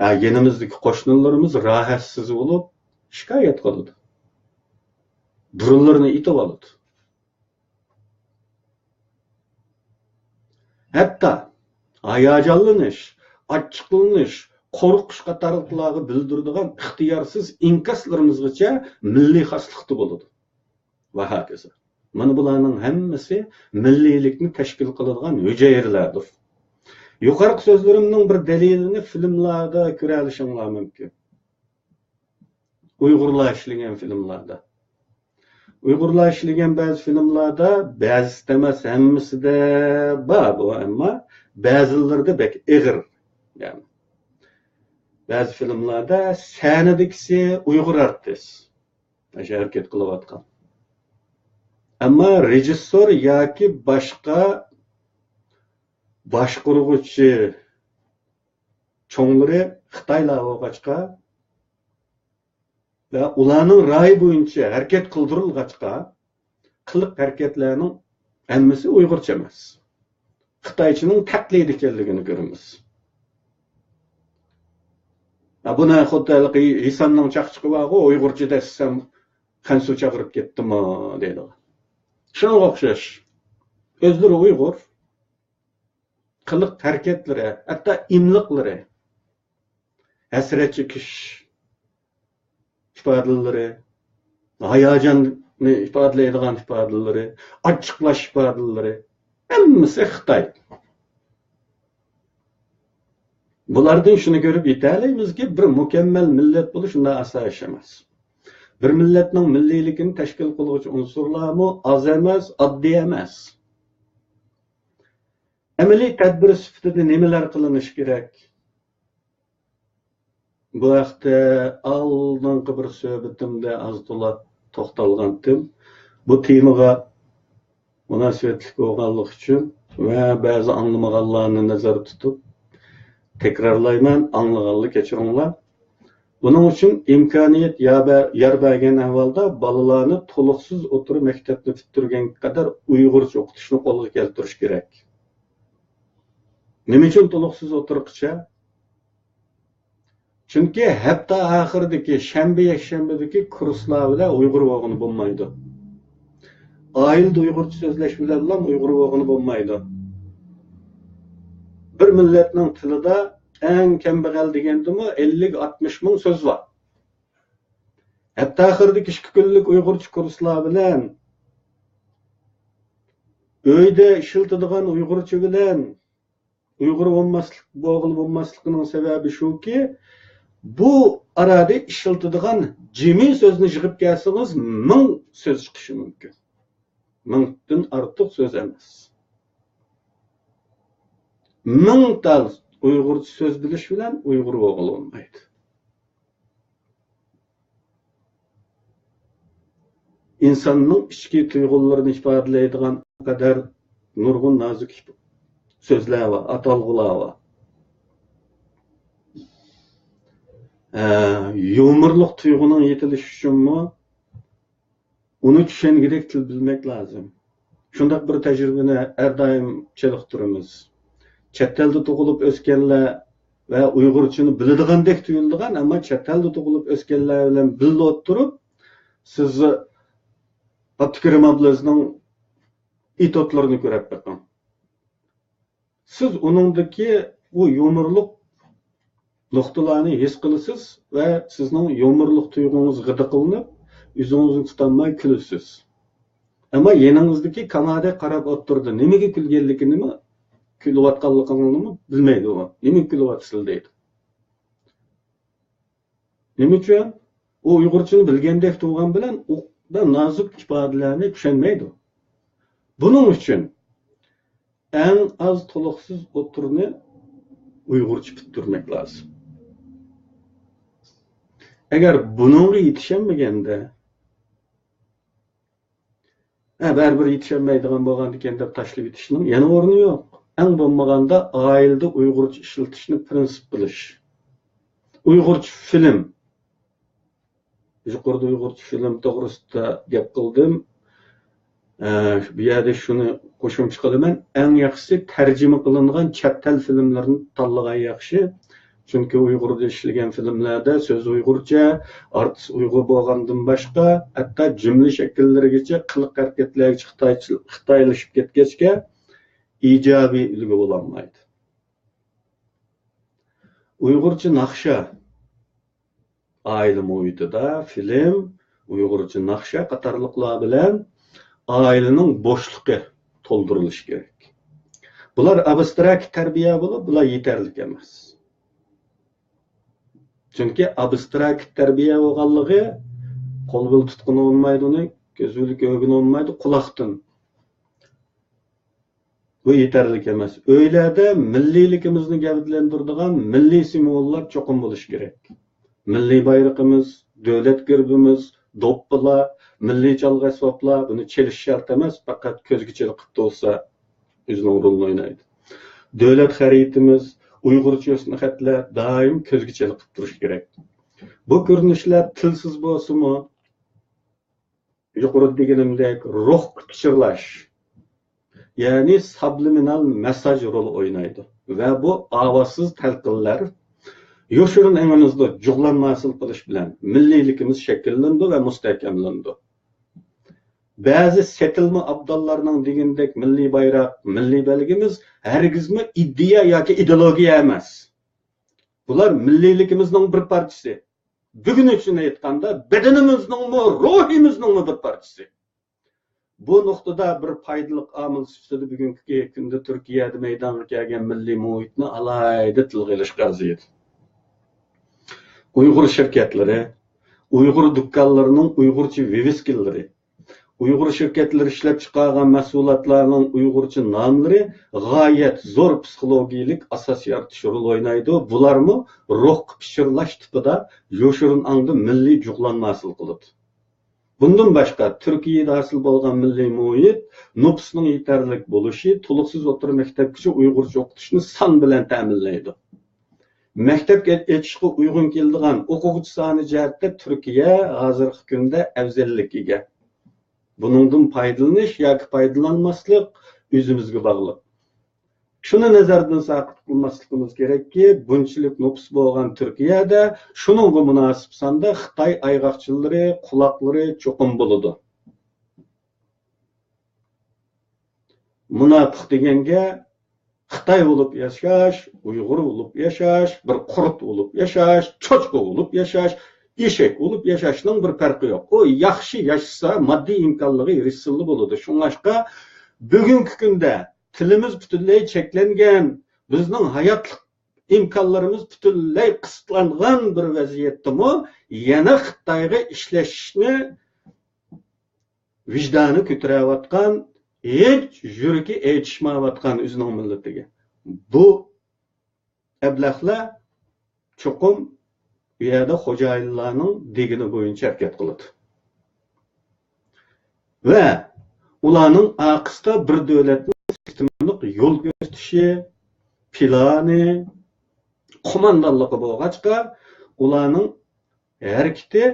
ئە، يېنىمىزدىكى قوشنىلىرىمىز راھەتسىز بولۇپ شىكايەت قىلىدۇ. بۇرۇنلىرىنى ئېتىۋالىدۇ. ھەتتا ھاياجانلىنىش، ئاچچىقلىنىش، قورقۇش قاتارلىقلارغا بىلدۈرىدىغان ئىختىيارسىز ئىنكاسلىرىمىزغىچە مىللىي خاسلىقتا بولىدۇ. ۋە ھاكازا. مانا بۇلارنىڭ ھەممىسى مىللىيلىكنى تەشكىل قىلىدىغان ھۈجەيرىلەردۇر. يۇقىرىقى سۆزلىرىمنىڭ بىر دەلىلىنى فىلىملاردا كۆرەلىشىڭلار مۇمكىن. ئۇيغۇرلار ئىشلىگەن فىلىملاردا. ئۇيغۇرلار ئىشلىگەن بەزى فىلىملاردا، بەزىسىدە ئەمەس، ھەممىسىدە بار بۇ، ئەمما بەزىلىرىدە بەك ئېغىر. يەنى بەزى فىلىملاردا سەھنىدىكىسى ئۇيغۇر ئارتىس. ئاشۇ ھەرىكەت قىلىۋاتقان. ئەمما رېژىسسور ياكى باشقا باشقۇرغۇچى چوڭلىرى خىتايلار بولغاچقا ۋە ئۇلارنىڭ رايى بويىچە ھەرىكەت قىلدۇرۇلغاچقا، قىلىق ھەرىكەتلەرنىڭ ھەممىسى ئۇيغۇرچە ئەمەس. خىتايچىنىڭ تەقلىدى ئىكەنلىكىنى كۆرىمىز. ھە، بۇنى خۇددى ھېلىقى ھېساننىڭ چاقچىقى بارغۇ، ئۇيغۇرچە دەسسەم خەنزۇ چاقىرىپ كەتتىمۇ دەيدىغان. شۇنىڭغا ئوخشاش. ئۆزلىرى ئۇيغۇر. قىلىق ھەرىكەتلىرى، ھەتتا ئىملىقلىرى، ھەسرەت چېكىش ئىپادىلىرى، ھاياجاننى ئىپادىلەيدىغان ئىپادىلىرى، ئاچچىقلاش ئىپادىلىرى، ھەممىسى خىتاي. بۇلاردىن شۇنى كۆرۈپ يېتەلەيمىزكى، بىر مۇكەممەل مىللەت بولۇش ئۇنداق ئاسان ئىش ئەمەس. بىر مىللەتنىڭ مىللىيلىكىنى تەشكىل قىلغۇچى ئۇنسۇرلارمۇ ئاز ئەمەس، ئاددىي ئەمەس. ئەمەلىي تەدبىر سۈپىتىدە نېمىلەر قىلىنىشى كېرەك؟ بۇ ھەقتە ئالدىنقى بىر سۆھبىتىمدە ئاز تولا توختالغانتىم. بۇ تېمىغا مۇناسىۋەتلىك بولغانلىقى ئۈچۈن ۋە بەزى ئاڭلىمىغانلارنى نەزەردە تۇتۇپ تەكرارلايمەن، ئاڭلىغانلار كەچۈرۈڭلار. بۇنىڭ ئۈچۈن ئىمكانىيەت يا بە-، يار بەرگەن ئەھۋالدا بالىلارنى تولۇقسىز ئوتتۇرا مەكتەپنى پۈتتۈرگەنگە قەدەر ئۇيغۇرچە ئوقۇتۇشنى قولغا كەلتۈرۈش كېرەك. نېمە ئۈچۈن تولۇقسىز ئوتتۇرىغىچە؟ چۈنكى ھەپتە ئاخىرىدىكى شەنبە، يەكشەنبىدىكى كۇرسلار بىلەن ئۇيغۇر بولغىلى بولمايدۇ. ئائىلىدە ئۇيغۇرچە سۆزلەش بىلەنلا ئۇيغۇر بولغىلى بولمايدۇ. بىر مىللەتنىڭ تىلىدا ئەڭ كەمبەغەل دېگەندىمۇ ئەللىك، ئاتمىش مىڭ سۆز بار. ھەپتە ئاخىرىدىكى ئىككى كۈنلۈك ئۇيغۇرچە كۇرسلار بىلەن، ئۆيدە ئىشلىتىدىغان ئۇيغۇرچە بىلەن ئۇيغۇر بولماسلىق، بولغىلى بولماسلىقىنىڭ سەۋەبى شۇكى، بۇ ئارادە ئىشلىتىدىغان جىمى سۆزنى يىغىپ كەلسىڭىز، مىڭ سۆز چىقىشى مۇمكىن. مىڭدىن ئارتۇق سۆز ئەمەس. مىڭ تال ئۇيغۇرچە سۆز بىلىش بىلەن ئۇيغۇر بولغىلى بولمايدۇ. ئىنساننىڭ ئىچكى تۇيغۇلىرىنى ئىپادىلەيدىغان قەدەر نۇرغۇن نازۇك ئىپ-، سۆزلەر بار، ئاتالغۇلار بار. ئە، يۇمۇرلۇق تۇيغۇنىڭ يېتىلىشى ئۈچۈنمۇ ئۇنى چۈشەنگۈدەك تىل بىلمەك لازىم. شۇنداق بىر تەجرىبىنى ھەر دائىم چېلىقتۇرىمىز. چەت ئەلدە تۇغۇلۇپ ئۆسكەنلەر ۋە ئۇيغۇرچىنى بىلىدىغاندەك تۇيۇلىدىغان، ئەمما چەت ئەلدە تۇغۇلۇپ ئۆسكەنلەر بىلەن بىللە ئولتۇرۇپ، سىز ئابدۇكېرىم ئابلىزنىڭ ئېتوتلىرىنى كۆرۈپ بېقىڭ. سىز ئۇنىڭدىكى ئۇ يۇمۇرلۇق نۇقتىلارنى ھېس قىلىسىز ۋە سىزنىڭ يۇمۇرلۇق تۇيغۇڭىز غىدىقلىنىپ، ئۆزىڭىزنى تۇتالماي كۈلىسىز. ئەمما يېنىڭىزدىكى كامادەك قاراپ ئولتۇرىدۇ. نېمىگە كۈلگەنلىكىنىمۇ، كۈلۈۋاتقانلىقىڭىزنىمۇ بىلمەيدۇ ئۇ. نېمىگە كۈلۈۋاتىسىلەر دەيدۇ. نېمە ئۈچۈن؟ ئۇ ئۇيغۇرچىنى بىلگەندەك تۇرغان بىلەن ئۇ نازۇك ئىپادىلەرنى چۈشەنمەيدۇ. بۇنىڭ ئۈچۈن ئەڭ ئاز تولۇقسىز ئوتتۇرىنى ئۇيغۇرچە پۈتتۈرمەك لازىم. ئەگەر بۇنىڭغا يېتىشەلمىگەندە، ھە، بەرىبىر يېتىشەلمەيدىغان بولغاندىكىن دەپ تاشلىۋېتىشنىڭ يەنە ئورنى يوق. ئەڭ بولمىغاندا ئائىلىدە ئۇيغۇرچە ئىشلىتىشنى پرىنسىپ قىلىش. ئۇيغۇرچە فىلىم. يۇقىرىدا ئۇيغۇرچە فىلىم توغرىسىدا گەپ قىلدىم. ئە، بۇ يەردە شۇنى قوشۇمچە قىلىمەن. ئەڭ ياخشىسى تەرجىمە قىلىنغان چەت ئەل فىلىملىرىنى تاللىغان ياخشى. چۈنكى ئۇيغۇردا ئىشلىگەن فىلىملەردە سۆز ئۇيغۇرچە، ئارتىس ئۇيغۇر بولغاندىن باشقا، ھەتتا جۈملە شەكىللىرىگىچە، قىلىق ھەرىكەتلەرگىچە خىتايچە-، خىتايلىشىپ كەتكەچكە، ئىجابىي ئۈلگە بولالمايدۇ. ئۇيغۇرچە ناخشا، ئائىلە مۇھىتىدا فىلىم، ئۇيغۇرچە ناخشا قاتارلىقلار بىلەن ئائىلىنىڭ بوشلۇقى تولدۇرۇلۇشى كېرەك. بۇلار ئابستراكت تەربىيە بولۇپ، بۇلار يېتەرلىك ئەمەس. چۈنكى ئابستراكت تەربىيە بولغانلىقى، قول بىلەن تۇتقىلى بولمايدۇ ئۇنى، كۆز بىلەن كۆرگىلى بولمايدۇ، قۇلاقتىن. بۇ يېتەرلىك ئەمەس. ئۆيلەردە مىللىيلىكىمىزنى گەۋدىلەندۈرىدىغان مىللىي سىمۋوللار چوقۇم بولۇشى كېرەك. مىللىي بايرىقىمىز، دۆلەت گېربىمىز، دوپپىلار، مىللىي چالغۇ ئەسۋابلار، بۇنى چېلىش شەرت ئەمەس، پەقەت كۆزگە چېلىقىپ تۇرسا ئۆزىنىڭ رولىنى ئوينايدۇ. دۆلەت خەرىتىمىز، ئۇيغۇرچە ھۆسنخەتلەر دائىم كۆزگە چېلىقىپ تۇرۇشى كېرەك. بۇ كۆرۈنۈشلەر تىلسىز بولسىمۇ، يۇقىرىدا دېگىنىمدەك روھقا پىچىرلاش، يەنى سابلىمىنال مېسساژ رولى ئوينايدۇ ۋە بۇ ئاۋازسىز تەلقىنلەر يوشۇرۇن ئېڭىمىزدا جۇغلانما ھاسىل قىلىش بىلەن مىللىيلىكىمىز شەكىللىنىدۇ ۋە مۇستەھكەملىنىدۇ. بەزى سېتىلما ئابداللارنىڭ دېگىنىدەك مىللىي بايراق، مىللىي بەلگىمىز ھەرگىزمۇ ئىدىيە ياكى ئىدېئولوگىيە ئەمەس. بۇلار مىللىيلىكىمىزنىڭ بىر پارچىسى. بۈگۈن ئۈچۈن ئېيتقاندا، بەدىنىمىزنىڭمۇ، روھىمىزنىڭمۇ بىر پارچىسى. بۇ نۇقتىدا بىر پايدىلىق ئامىل سۈپىتىدە بۈگۈنكى كۈندە تۈركىيەدە مەيدانغا كەلگەن مىللىي مۇھىتنى ئالاھىدە تىلغا ئېلىشقا ئەرزىيدۇ. ئۇيغۇر شىركەتلىرى، ئۇيغۇر دۇكانلىرىنىڭ ئۇيغۇرچە ۋىۋىسكىلىرى، ئۇيغۇر شىركەتلىرى ئىشلەپچىقارغان مەھسۇلاتلارنىڭ ئۇيغۇرچە ناملىرى غايەت زور پسىخولوگىيەلىك ئاساس يارىتىش رولى ئوينايدۇ. بۇلارمۇ روھقا پىچىرلاش تىپىدا يوشۇرۇن ئاڭدا مىللىي جۇغلانما ھاسىل قىلىدۇ. بۇندىن باشقا، تۈركىيەدە ھاسىل بولغان مىللىي مۇھىت، نوپۇسنىڭ يېتەرلىك بولۇشى، تولۇقسىز ئوتتۇرا مەكتەپكىچە ئۇيغۇرچە ئوقۇتۇشنى سان بىلەن تەمىنلەيدۇ. مەكتەپ ئېچىشقا ئۇيغۇن كېلىدىغان ئوقۇغۇچى سانى جەھەتتە تۈركىيە ھازىرقى كۈندە ئەۋزەللىككە ئىگە. بۇنىڭدىن پايدىلىنىش ياكى پايدىلانماسلىق ئۆزىمىزگە باغلىق. شۇنى نەزەردىن ساقىت قىلماسلىقىمىز كېرەككى، بۇنچىلىك نوپۇس بولغان تۈركىيەدە شۇنىڭغا مۇناسىپ ساندا خىتاي ئايغاقچىلىرى، قۇلاقلىرى چوقۇم بولىدۇ. مۇناپىق دېگەنگە خىتاي بولۇپ ياشاش، ئۇيغۇر بولۇپ ياشاش، بىر قۇرت بولۇپ ياشاش، چوشقا بولۇپ ياشاش، ئېشەك بولۇپ ياشاشنىڭ بىر پەرقى يوق. ئۇ ياخشى ياشىسا، ماددىي ئىمكانلىرىغا ئېرىشسىلا بولىدۇ. شۇڭلاشقا بۈگۈنكى كۈندە تىلىمىز پۈتۈنلەي چەكلەنگەن، بىزنىڭ ھاياتلىق ئىمكانلىرىمىز پۈتۈنلەي قىستلانغان بىر ۋەزىيەتتىمۇ يەنە خىتايغا ئىشلەشنى ۋىجدانى كۆتۈرەۋاتقان، ھېچ يۈرىكى ئېچىشمايۋاتقان ئۆزىنىڭ مىللىتىگە. بۇ ئەبلەخلەر چوقۇم بۇ يەردە خوجايىنلارنىڭ دېگىنى بويىچە ھەرىكەت قىلىدۇ. ۋە ئۇلارنىڭ ئارقىسىدا بىر دۆلەتنىڭ سىستېمىلىق يول كۆرسىتىشى، پىلانى، قوماندانلىقى بولغاچقا، ئۇلارنىڭ ھەرىكىتى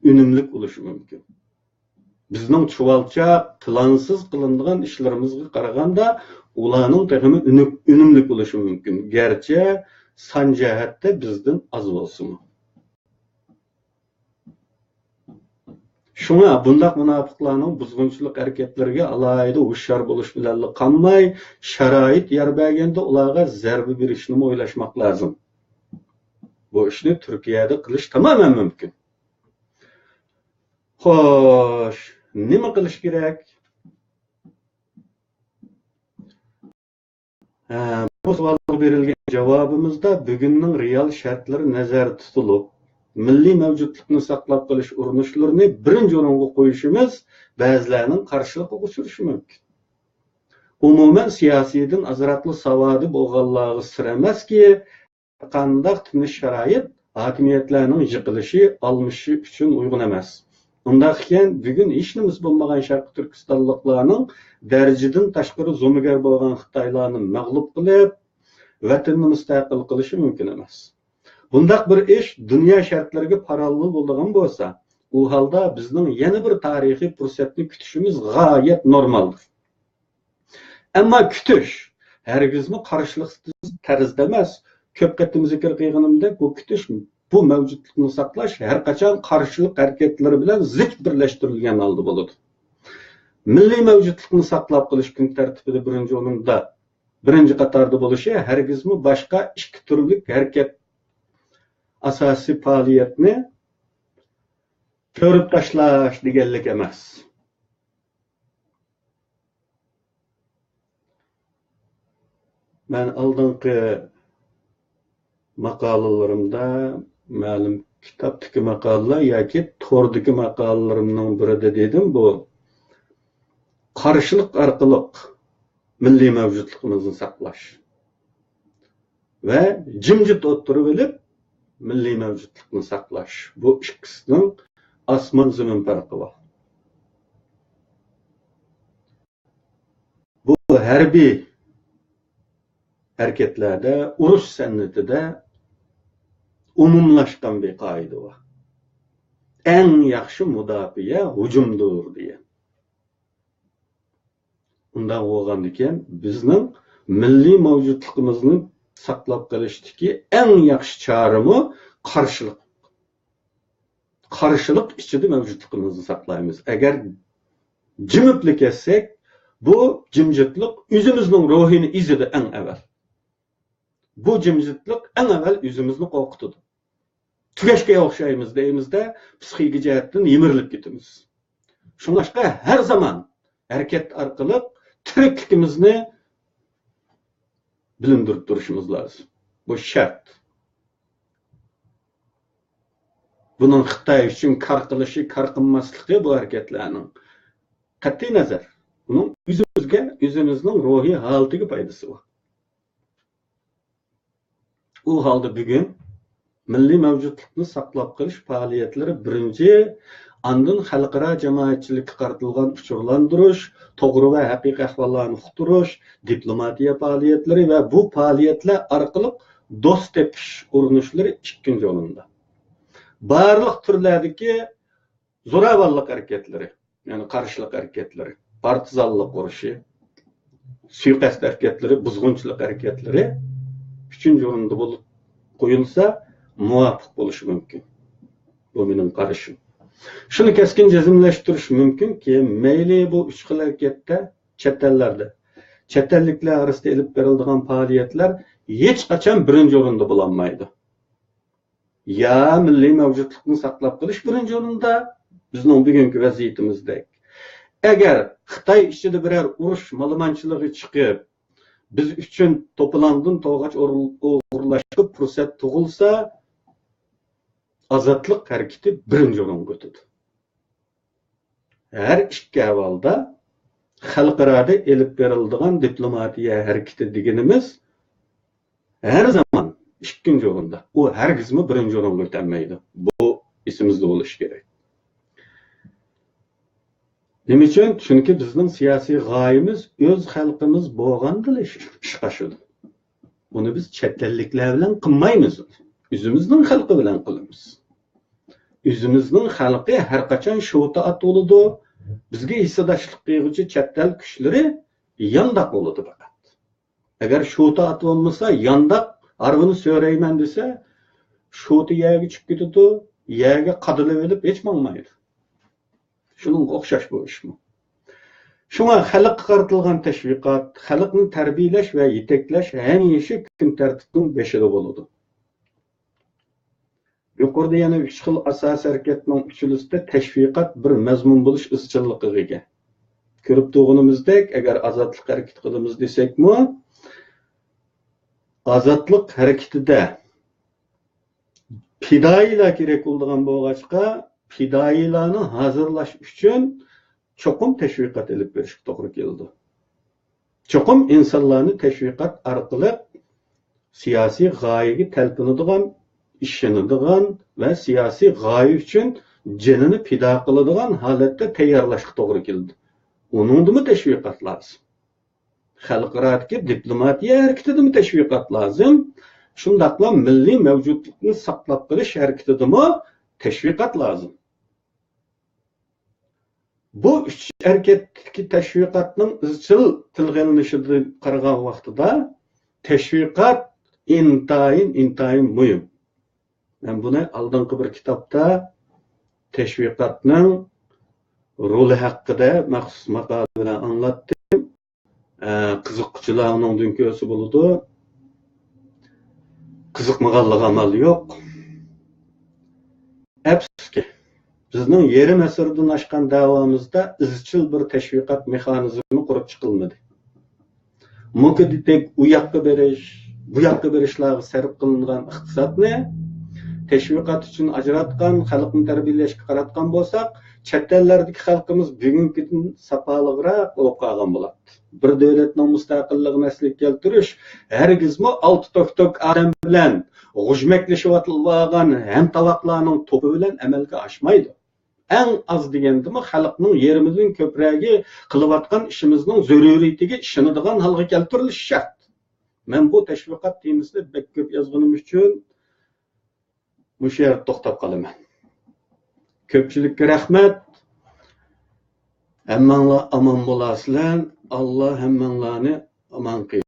ئۈنۈملۈك بولۇشى مۇمكىن. بىزنىڭ چۇۋالچاق، پىلانسىز قىلىنىدىغان ئىشلىرىمىزغا قارىغاندا، ئۇلارنىڭ تېخىمۇ ئۈنۈك-، ئۈنۈملۈك بولۇشى مۇمكىن. گەرچە سان جەھەتتە بىزدىن ئاز بولسىمۇ. شۇڭا بۇنداق مۇناپىقلارنىڭ بۇزغۇنچىلىق ھەرىكەتلىرىگە ئالاھىدە ھوشيار بولۇش بىلەنلا قالماي، شارائىت يار بەرگەندە ئۇلارغا زەربە بېرىشنىمۇ ئويلاشماق لازىم. بۇ ئىشنى تۈركىيەدە قىلىش تامامەن مۇمكىن. خوش، نېمە قىلىش كېرەك؟ ھە، بۇ سوئالغا بېرىلگەن جاۋابىمىزدا بۈگۈننىڭ رېئال شەرتلىرى نەزەردە تۇتۇلۇپ، مىللىي مەۋجۇتلۇقنى ساقلاپ قېلىش ئۇرۇنۇشلىرىنى بىرىنچى ئورۇنغا قويۇشىمىز بەزىلەرنىڭ قارشىلىقىغا ئۇچرىشى مۇمكىن. ئومۇمەن، سىياسىيدىن ئازراقلا ساۋادى بولغانلارغا سىر ئەمەسكى، قانداق تىنچ شارائىت ھاكىمىيەتلەرنىڭ يىقىلىشى، ئالمىشىشى ئۈچۈن ئۇيغۇن ئەمەس. ئۇنداق ئىكەن، بۈگۈن ھېچنېمىسى بولمىغان شەرقىي تۈركىستانلىقلارنىڭ دەرىجىدىن تاشقىرى زومىگەر بولغان خىتايلارنى مەغلۇپ قىلىپ، ۋەتىنىنى مۇستەقىل قىلىشى مۇمكىن ئەمەس. بۇنداق بىر ئىش دۇنيا شەرتلىرىگە پاراللېل بولىدىغان بولسا، ئۇ ھالدا بىزنىڭ يەنە بىر تارىخىي پۇرسەتنى كۈتۈشىمىز غايەت نورمالدۇر. ئەمما كۈتۈش ھەرگىزمۇ قارشىلىقسىز تەرزدە ئەمەس. كۆپ قېتىم زىكىر قىلغىنىمدەك، بۇ كۈتۈش، بۇ مەۋجۇتلۇقنى ساقلاش ھەر قاچان قارشىلىق ھەرىكەتلىرى بىلەن زىچ بىرلەشتۈرۈلگەن ھالدا بولىدۇ. مىللىي مەۋجۇتلۇقنى ساقلاپ قېلىش كۈن تەرتىپىدە بىرىنچى ئورۇندا، بىرىنچى قاتاردا بولۇشى ھەرگىزمۇ باشقا ئىككى تۈرلۈك ھەرىكەت، ئاساسىي پائالىيەتنى كۆرۈپ تاشلاش دېگەنلىك ئەمەس. مەن ئالدىنقى ماقالىلىرىمدە، مەلۇم كىتابتىكى ماقالىلەر ياكى توردىكى ماقالىلىرىمنىڭ بىرىدە دېدىم، بۇ قارشىلىق ئارقىلىق مىللىي مەۋجۇتلۇقىمىزنى ساقلاش ۋە جىمجىت ئولتۇرۇۋېلىپ مىللىي مەۋجۇتلۇقنى ساقلاش، بۇ ئىككىسىنىڭ ئاسمان زېمىن پەرقى بار. بۇ ھەربىي ھەرىكەتلەردە، ئۇرۇش سەنئىتىدە ئومۇملاشقان بىر قائىدە بار. ئەڭ ياخشى مۇداپىئە ھۇجۇمدۇر دېگەن. ئۇنداق بولغاندىكىن، بىزنىڭ مىللىي مەۋجۇتلۇقىمىزنى ساقلاپ قېلىشتىكى ئەڭ ياخشى چارىمۇ قارشىلىق. قارشىلىق ئىچىدە مەۋجۇتلۇقىمىزنى ساقلايمىز. ئەگەر جىمىپلا كەتسەك، بۇ جىمجىتلىق ئۆزىمىزنىڭ روھىنى ئېزىدۇ ئەڭ ئەۋەل. بۇ جىمجىتلىق ئەڭ ئەۋەل ئۆزىمىزنى قورقۇتىدۇ. تۈگەشكە ئوخشايمىز دەيمىزدە، پسىخىكا جەھەتتىن يىمىرىلىپ كېتىمىز. شۇڭلاشقا ھەر زامان ھەرىكەت ئارقىلىق تىرىكلىكىمىزنى بىلىندۈرۈپ تۇرۇشىمىز لازىم. بۇ شەرت. بۇنىڭ خىتاي ئۈچۈن كار قىلىشى، كار قىلماسلىقى بۇ ھەرىكەتلەرنىڭ قەتئىي نەزەر، ئۇنىڭ ئۆزىمىزگە، ئۆزىمىزنىڭ روھىي ھالىتىگە پايدىسى بار. ئۇ ھالدا بۈگۈن مىللىي مەۋجۇتلۇقنى ساقلاپ قېلىش پائالىيەتلىرى بىرىنچى، ئاندىن خەلقئارا جامائەتچىلىككە قارىتىلغان ئۇچۇرلاندۇرۇش، توغرا ۋە ھەقىقىي ئەھۋاللارنى ئۇقتۇرۇش، دىپلوماتىيە پائالىيەتلىرى ۋە بۇ پائالىيەتلەر ئارقىلىق دوست تېپىش ئۇرۇنۇشلىرى ئىككىنچى ئورۇندا. بارلىق تۈرلەردىكى زوراۋانلىق ھەرىكەتلىرى، يەنى قارشىلىق ھەرىكەتلىرى، پارتىزانلىق ئۇرۇشى، سۇيىقەست ھەرىكەتلىرى، بۇزغۇنچىلىق ھەرىكەتلىرى ئۈچىنچى ئورۇندا بولۇپ قويۇلسا مۇۋاپىق بولۇشى مۇمكىن. بۇ مېنىڭ قارىشىم. شۇنى كەسكىن جەزملەشتۈرۈش مۇمكىنكى، مەيلى بۇ ئۈچ خىل ھەرىكەتتە، چەت ئەللەردە، چەت ئەللىكلەر ئارىسىدا ئېلىپ بېرىلىدىغان پائالىيەتلەر ھېچقاچان بىرىنچى ئورۇندا بولالمايدۇ. يا مىللىي مەۋجۇتلۇقنى ساقلاپ قېلىش بىرىنچى ئورۇندا، بىزنىڭ بۈگۈنكى ۋەزىيىتىمىزدەك. ئەگەر خىتاي ئىچىدە بىرەر ئۇرۇش مالىمانچىلىقى چىقىپ، بىز ئۈچۈن توپىلاڭدىن توغاچ ئوغرىلاشقا پۇرسەت تۇغۇلسا، ئازادلىق ھەرىكىتى بىرىنچى ئورۇنغا ئۆتىدۇ. ھەر ئىككى ئەھۋالدا خەلقئارادا ئېلىپ بېرىلىدىغان دىپلوماتىيە ھەرىكىتى دېگىنىمىز ھەر زامان ئىككىنچى ئورۇندا. ئۇ ھەرگىزمۇ بىرىنچى ئورۇنغا ئۆتەلمەيدۇ. بۇ ئېسىمىزدە بولۇشى كېرەك. نېمە ئۈچۈن؟ چۈنكى بىزنىڭ سىياسىي غايىمىز ئۆز خەلقىمىز بولغاندىلا ئىش، ئىشقا ئاشىدۇ. ئۇنى بىز چەت ئەللىكلەر بىلەن قىلمايمىز. ئۆزىمىزنىڭ خەلقى بىلەن قىلىمىز. ئۆزىمىزنىڭ خەلقى ھەر قاچان شوتا ئاتىۋالىدۇ، بىزگە ھېسداشلىق قىلغۇچى چەت ئەل كۈچلىرى يانداق بولىدۇ پەقەت. ئەگەر شوتا ئاتىۋالمىسا، يانداق ھارۋىنى سۆرەيمەن دېسە، شوتا يەرگە چۈشۈپ كېتىدۇ، يەرگە قادىلىۋېلىپ ھېچ ماڭمايدۇ. شۇنىڭغا ئوخشاش بۇ ئىشمۇ. شۇڭا خەلققە قارىتىلغان تەشۋىقات، خەلقنى تەربىيەلەش ۋە يېتەكلەش ھەمىشە كۈن تەرتىپىنىڭ بېشىدا بولىدۇ. يۇقىرىدا يەنە ئۈچ خىل ئاساسىي ھەرىكەتنىڭ ئۈچىلىسىدە تەشۋىقات بىر مەزمۇن بولۇش ئىزچىللىقىغا ئىگە. كۆرۈپ تۇرغىنىمىزدەك، ئەگەر ئازادلىق ھەرىكىتى قىلىمىز دېسەكمۇ، ئازادلىق ھەرىكىتىدە پىدائىيلار كېرەك بولىدىغان بولغاچقا، پىدائىيلارنى ھازىرلاش ئۈچۈن چوقۇم تەشۋىقات ئېلىپ بېرىشقا توغرا كېلىدۇ. چوقۇم ئىنسانلارنى تەشۋىقات ئارقىلىق سىياسىي غايىگە تەلپۈنىدىغان، ئىشىنىدىغان ۋە سىياسىي غايە ئۈچۈن جېنىنى پىدا قىلىدىغان ھالەتتە تەييارلاشقا توغرا كېلىدۇ. ئۇنىڭدىمۇ تەشۋىقات لازىم. خەلقئارادىكى دىپلوماتىيە ھەرىكىتىدىمۇ تەشۋىقات لازىم. شۇنداقلا مىللىي مەۋجۇتلۇقنى ساقلاپ قېلىش ھەرىكىتىدىمۇ تەشۋىقات لازىم. بۇ ئۈچ ھەرىكەتتىكى تەشۋىقاتنىڭ ئىزچىل تىلغا ئېلىنىشىدىن قارىغان ۋاقتىدا، تەشۋىقات ئىنتايىن، ئىنتايىن مۇھىم. مەن بۇنى ئالدىنقى بىر كىتابتا تەشۋىقاتنىڭ رولى ھەققىدە مەخسۇس ماقالە بىلەن ئاڭلاتتىم. ئە، قىزىققۇچىلار ئۇنىڭدىن كۆرسە بولىدۇ. قىزىقمىغانلىقى ئامال يوق. ئەپسۇسكى، بىزنىڭ يېرىم ئەسىردىن ئاشقان دەۋامىزدا ئىزچىل بىر تەشۋىقات مېخانىزمى قۇرۇپ چىقىلمىدى. مۇكىدىتەك ئۇ ياققا بېرىش، بۇ ياققا بېرىشلارغا سەرپ قىلىنغان ئىقتىسادنى تەشۋىقات ئۈچۈن ئاجراتقان، خەلقنى تەربىيەلەشكە قاراتقان بولساق، چەت ئەللەردىكى خەلقىمىز بۈگۈنكىدىن ساپالىقراق بولۇپ قالغان بولاتتى. بىر دۆلەتنىڭ مۇستەقىللىقىنى ئەسلىگە كەلتۈرۈش ھەرگىزمۇ ئالتە توك-توك ئادەم بىلەن غۇژمەكلىشىۋاتىلىۋالغان ھەمتاۋاقلارنىڭ توپى بىلەن ئەمەلگە ئاشمايدۇ. ئەڭ ئاز دېگەندىمۇ خەلقنىڭ يېرىمىدىن كۆپرەكى قىلىۋاتقان ئىشىمىزنىڭ زۆرۈرىيىتىگە ئىشىنىدىغان ھالغا كەلتۈرۈلۈشى شەرت. مەن بۇ تەشۋىقات تېمىسىنى بەك كۆپ يازغىنىم ئۈچۈن مۇشۇ يەردە توختاپ قالىمەن. كۆپچىلىككە رەھمەت. ھەممەڭلار ئامان بولاسىلەر. ئاللا ھەممەڭلارنى ئامان قىلسۇن.